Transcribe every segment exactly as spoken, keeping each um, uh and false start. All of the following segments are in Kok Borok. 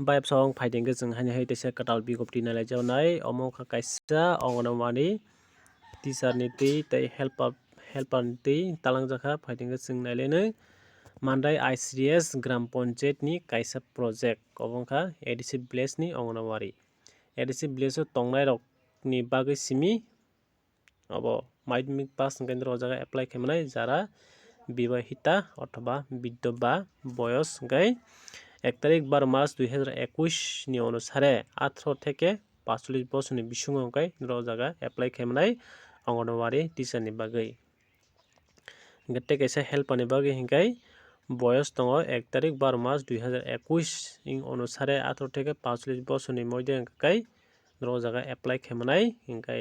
Bayap song phaidengkhe chwng haini hai teisa kwtal bigopti nailaijaknai, omo wngkha kaisa Anganwadi teacher ni twi tei helper, helper ni twi talangjakha. Phaidengkhe chwng nailainai Mandai I C D S Gram Panchayat ni kaisa project, obo wngkha A D C village ni Anganwadi. A D C village o tongnairokni bagwi simi obo madhyamik pass hwnkhe norok o jaga apply khaimani jara bibahita othoba biddo ba boyos hwnkhe ek tarik baro mas dui hazar ekwis ni onusare atharo theke pachulis bosorni bisingo hwnkhe norok o jaga apply khaimani Anganwadi teacher ni bagwi. Hwnkhe tei kaisa helper ni bagwi hwnkhe boyos tongo ek tarik baro mas dui hazar ekwis ni onusare atharo theke pachulis bosorni moide hwnkhe norok o jaga apply khaimani, hwnkhe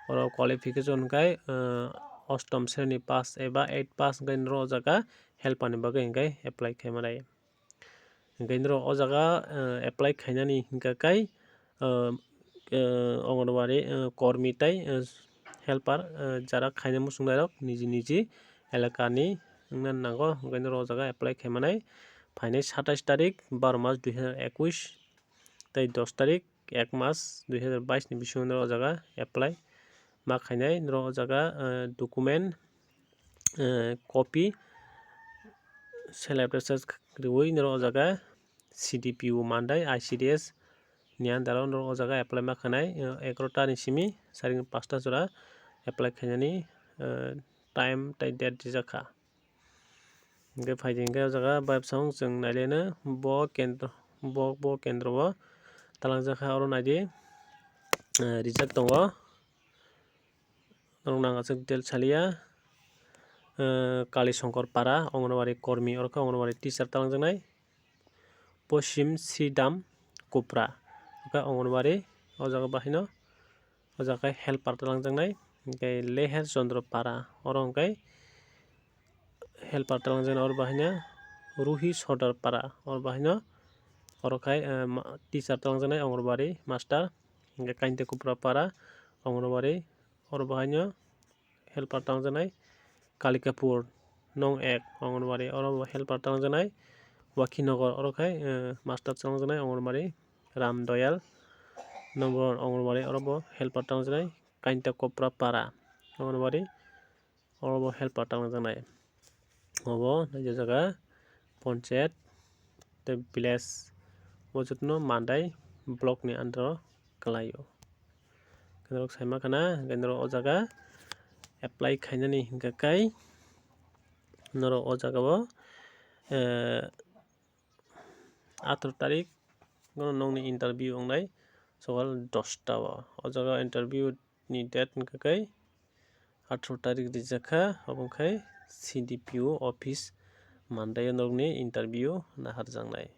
oro qualification hwnkhe, ah, ostom sreni pass eba eight pass hwnkhe norok o jaga helper ni bagwi hwnkhe apply khaimani. Hwnkhe norok o jaga, ah, apply khainani hwnkhe, ah, ah, Anganwadi, ah, kormi tei, ah, helper, ah, jara khaina muchungnairok niji niji elakani wngna nango, hwnkhe norok o jaga apply khaimani. Phainai satais tarik baro mas dui hazar ekwis tei dos tarik ek mas dui hazar bais ni bisingo norok o jaga apply ma khainai. Norok o jaga, eh, document, eh, copy, self attest riwi norok o jaga C D P O Mandai I C D S ni under o norok o jaga apply ma khainai, eh, egaroh ta ni simi saring pasta jora apply khainani, eh, time tei date rijak kha. Hwnkhe phaidi hwnkhe o jaga bayapsong chwng nailaino bo kendro, bo, bo kendro o talangjak kha, oro naidi, eh, rijak tongo. Norok nang aswk detail saliya. Eh, Kali Songkor Para, Anganwadi kormi, oro khe Anganwadi teacher talangjaknai. Poshim Sridam Kupra, oro khe Anganwadi, o jaga bahaino. O jaga khe helper talangjaknai, hwnkhe Leher Chandra Para, oro hwnkhe helper talangjaknai, oro bahaino Ruhi Sordar Para, oro bahaino, oro khai, eh, ma-, teacher talangjaknai, Anganwadi master, hwnkhe Kainta Kupra Para, Anganwadi, oro bahaino helper talangjaknai, Kalikapur nong ek Anganwadi, oro bo helper talangjaknai, Wakhinagar, oro khai, eh, master talangjaknai Anganwadi, Ram Doyal nong bo Anganwadi, oro bo helper talangjaknai, Kainta Kopra Para Anganwadi, oro bo helper talangjaknai. Obo naijak jaga ponchayat tei village, bo jotono Mandai block ni under o kwlaio. Norok saima khana, hwnkhe norok o jaga apply khainani hwnkhe kai norok o jaga o, eh, atharo tarik o nokni interview wngnai sokal dosta o. O jaga interview ni date hwnkhe kai atharo tarik rijak kha, obo wngkha C D P O office Mandai o norokni interview naharjaknai.